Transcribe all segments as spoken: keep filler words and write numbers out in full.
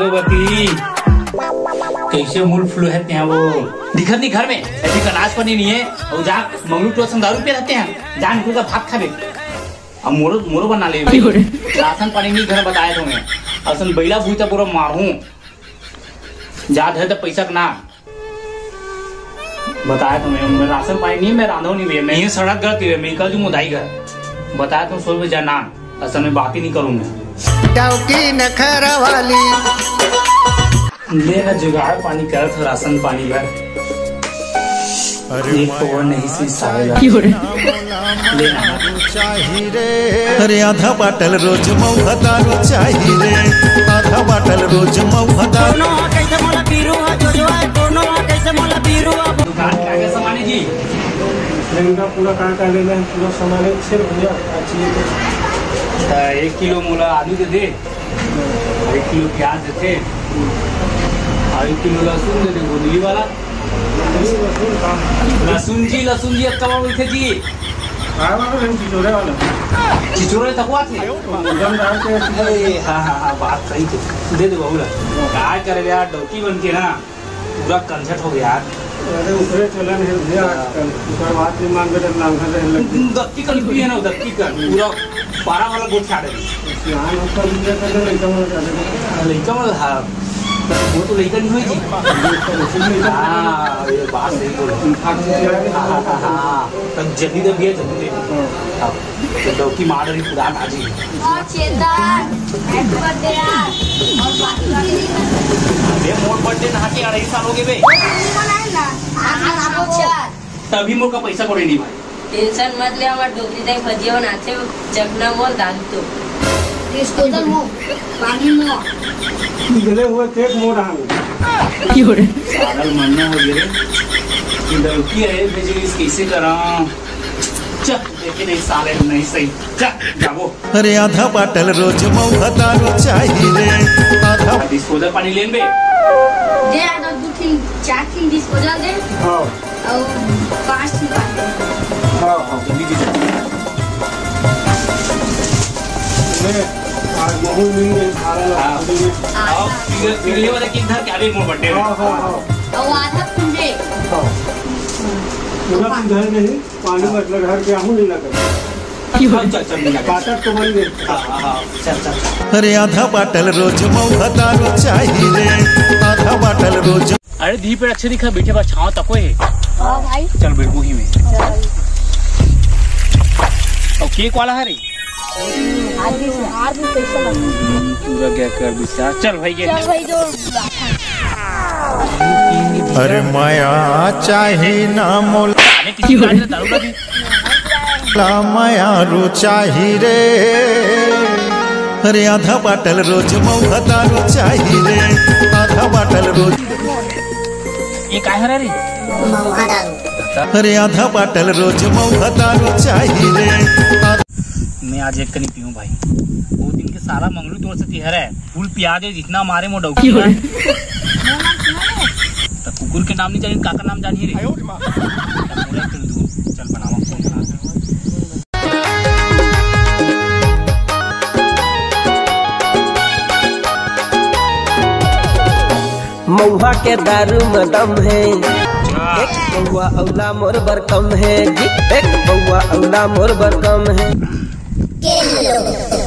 बकरी, कैसे मूल फ्लू है तें वो? दिखत नहीं घर में, अभी अनाज पानी नहीं है, और जा मंगलू टोसन दारू पे रहते हैं, जा निकल के भात खाबे। अब मोरो मोरो बना ले भाई। राशन पानी नहीं घर बताए तो मैं, असन बैला भूता पूरा मारू। जा धर त पैसा के ना बताया तो मैं, मैं राशन पानी नहीं, मैं रांधो नहीं भैया, मैं ये सड़क गलत है, मैं निकल जू मुदाई घर। बताया तुम सौ रुपये जाना, असल में बात ही नहीं करूँ मैं। डौकी नखरा वाली। ले ना जुगाड़ पानी करत हो, राशन पानी भर। अरे एक पौवा नहीं सी सारेगा। ले ना। अरे आधा बाटल रोज मौहा दारू चाही रे, आधा बाटल रोज मौहा दारू। कोनो कैसे मोला पीरू हा जोजवा, कोनो कैसे मोला पीरू हा। दुकान का क्या सामान है जी? इनका पूरा कहाँ का लेना है, पूरा सामान है, सिर्फ भैया चाहिए तो। अच्छा, एक किलो मोला आलू दे दे, एक किलो प्याज देथे, और एक किलो लहसुन दे दे, गोंदली वाला। लहसुन जी, लहसुन जी, अक्का बाबू इथे जी। खाए वाला नहीं, चिचोरे वाला। चिचोरे तकवा थे। एकदम डाल के अरे, हाँ, हाँ, हाँ, बात सही थे। दे दे बाबू ला। काय करे यार, डौकी बन के ना, पूरा कंझट हो गया यार। अरे, उतरे चलन है भैया आजकल। ऊपर बात नहीं मानबे तो लांघा रहे लग गए। दत्ती कन भी है ना, दत्ती कन। पूरा पारा वाला गोठ छाड़े। सियान होता भी है, पहले लड़का वाला ज्यादा करते हैं। लड़का वाला, हाँ। वो तो लड़का नहीं हुई जी। हाँ, ये बात सही बोले। हाँ, हाँ, हाँ, हाँ। तब जल्दी दे भैया, जल्दी दे। हाँ। हाँ। तो डौकी मार रही पुरान आज ही। ओ चेतन, happy birthday यार। और बाकी वाले दिन ये मोर birthday नहा के अढ़ाई साल हो गए बे। वो दिन मनाए ना। आज मनाबो। चार। तभी मोर का पैसा कोड़े नहीं भाई। Tension मत ले, हमार डोकरी दाई भजिया बनाथे, चखना मोर दारू तो। Disposal मोर, पानी मोर। गले हुए केक मोर आंग। साला मरना हो गया रे। ये डौकी है, भेजे इस कैसे करा? चल, देखे नहीं साले, नहीं सही। चल, जाबो। अरे आधा बाटल रोज मौहा दारू चाही रे, आधा disposal पानी लेन बे। दे, आधा दो तीन, चार तीन disposal दे। हाँ। और पाँच ठो पानी। हाँ, हाँ। जल्दी, जल्दी। ले, आज महू मिल गए, सारा लोग हाँ। मिल गए। आओ, पिघल-, पिघले वाला किधर के? अरे, मोर birthday में। हाँ, हाँ, हाँ। और आधा फूल दे। हाँ। पूरा किधर नहीं? पानी मतलब घर पे आहू नहीं लगा। अच्छा, अच्छा, नहीं लगा। पाठक तो बन गए। हाँ, हाँ, हाँ, अच्छा, अच्छा, अच्छा। अरे आधा बाटल रोज मौहा दारू चाही रे, आधा बाटल रोज। अरे दी पेड़ अच्छे दिखा, बैठे बा छाँव तको है। हाँ भाई। चल बैठ वही में। चल। और केक वाला है रे? आज भी, आज भी पैसा लगा। पूरा क्या कर विचार। चल भाई, ये चल भाई, जो अरे मया चाही ना मोला। अरे किसी गाड़ी में दारू का भी ला मया रो चाही रे। अरे आधा बाटल रोज मौहा दारू चाही रे, आधा बाटल रोज। ये काय हरा रे? मौहा दारू। अरे आधा बाटल रोज मौहा दारू चाही रे। मैं आज एक कनी पीऊँ भाई। वो दिन के साला मंगलू तोर से तिहर है। फूल पिया दे जितना मारे मो डौकी है। तो कुकुर के नाम नहीं जानी, काका नाम जानी रे। पूरा कर दूँ। चल बनावा फोन बना। मउहा के दारू म दम हे। एक पौवा अउला मोर बर कम हे जी, एक पौवा अउला मोर बर कम हे।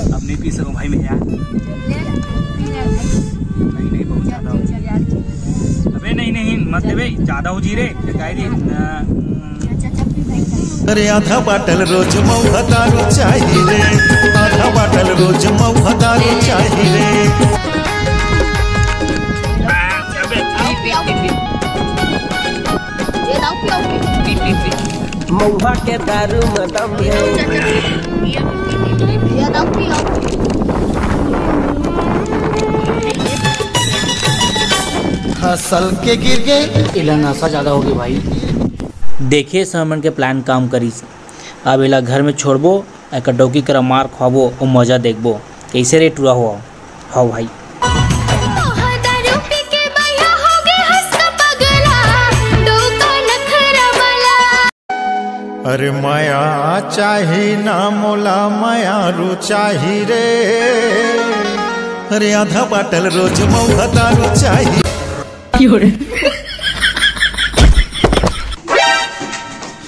अब नहीं पी सकूं भाई मैं यार। नहीं, नहीं, बहुत ज्यादा हो गया। अबे नहीं, नहीं, मत देबे, ज्यादा हो जी रे। गाय दी, अ, अरे आधा बाटल रोज मउहा दारू चाही रे, आधा बाटल रोज मउहा दारू चाही रे। मउहा के दारू म दम हे। फसल के गिर गए। इला नशा ज्यादा होगे भाई। देखे समय मन के प्लान काम करिस। अब एला घर में छोड़बो, एकर डौकी करा मार खवाबो अउ मजा देखबो। कइसे रे टूरा हो? हव भाई। अरे मया चाही ना मोला, मयारू चाही रे। अरे आधा बाटल रोज मौका दारू चाही।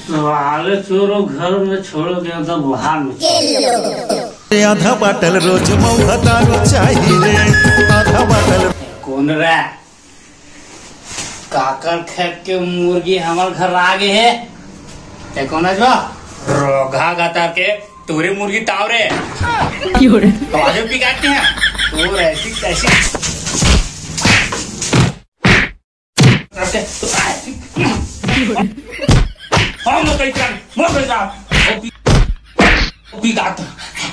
साले चोरों घर में छोड़ो गया तो बाहर में। अरे आधा बाटल रोज मौका दारू चाही रे। आधा बाटल। कौन रे? काकर खेत के मुर्गी हमर घर आ गे हे। ते कौन है जो? रोघा गतर के तोरे मुर्गी ताव रे। तो आज भी काटते हैं। तो ऐसी तैसी। करते तो ऐसी। हम लोग कहीं कर, मर गए साहब। वो भी, वो भी गाता।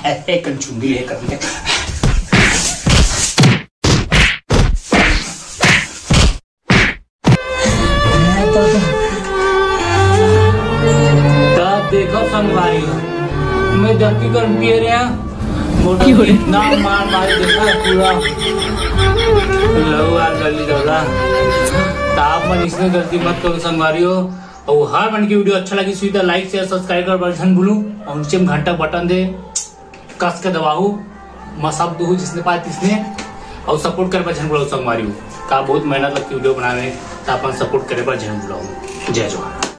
ऐसे कंचुंगी लेकर भी। तब देखो संगवारी, मैं धरती कर पिए रहे हैं, मोटर की इतना मार मारी, देखा है पूरा लहू आ गली दादा। तो आप मन इसमें गलती मत करो संगवारी हो। और हर मन की वीडियो अच्छा लगी सुई तो लाइक शेयर सब्सक्राइब कर बर झन भूलू, और नीचे में घंटा बटन दे कस के दबाहू, मैं सब दूहू जिसने पाए तिसने, और सपोर्ट करे बर झन भूलू संगवारी हो। का बहुत मेहनत लगती वीडियो बनावे, तो अपन सपोर्ट करे बर झन भूलू। जय जोहार।